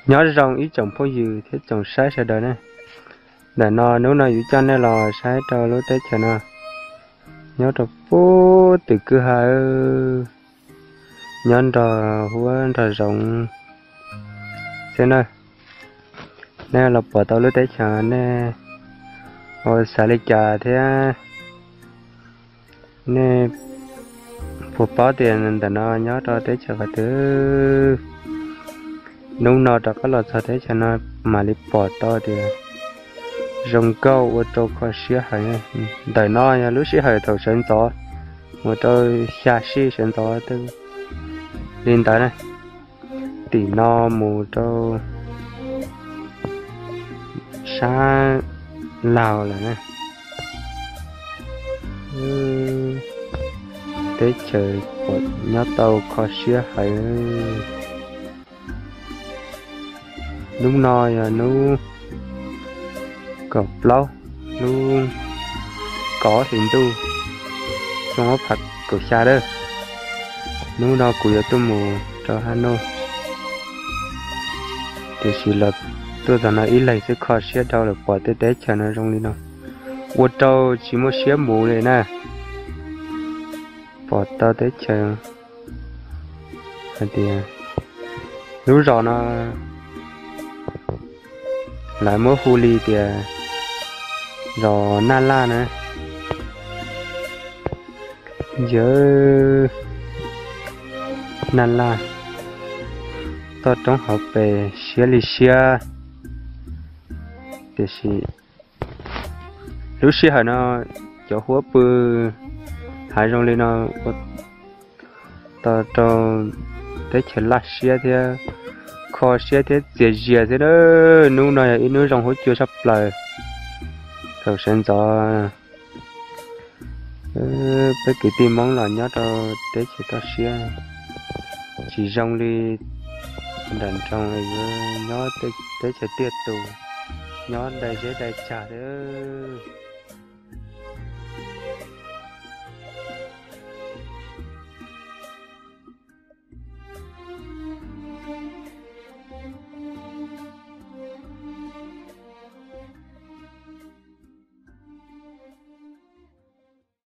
Nyob zoo ib tsoom phooj ywg thiab tsoom saib sawv daws ne. Ntawm no hnub no yuav coj nej los saib rau lub teb chaws no, nyob rau puag tim kwj ha, nyob nrog huab nrog zoov xwb na. Nej los pom tau lub teb chaws nej ua xav li cas thiab nej puas paub tias ntawm no nyob rau teb chaws qhov twg? Hnub no rov qab los txog teb chaws no mam li pom tau tias zoo nkauj ua rau kho siab heev. Ntawm no yog lub sij hawm thaum sawv ntxov, mus rau xya sij sawv ntxov li ntawd na. Tim no mus rau sab Laug lawm na. Teb chaws pom nyob tau kho siab heev. Hnub no yog hnub kaum plaub lub kaum ob hlis ntuj xyoo ob phav kaum xya lawm. Hnub no kuv yuav tuaj mus rau hab noj, tiam sis los tuaj txog no ib leeg xwb kho siab dhau lawm, pom tej teb chaws no zoo li no, ua rau tsis muaj siab mus li na. Pom tau teb chaws hais tias lub zos no lawv muab hu li tias zos Naj Laj na. Yawg Naj Laj, toj roob hauv pes siab li siab, tiam sis lub sij hawm no cov huab pw hav zoo li no ua tau rau teb chaws laj siab thiab kho siab thiab txias zias thiab na. Hnub no yog ib hnub zoo huab cua tshaj plaws. Thaum sawv ntxov peb kwv tij Hmoob los nyob rau teb chaws toj siab tsis zoo li nram nroog, yuav nyob teb chaws tiaj tus, nyob dai zeb dai tsag thiab.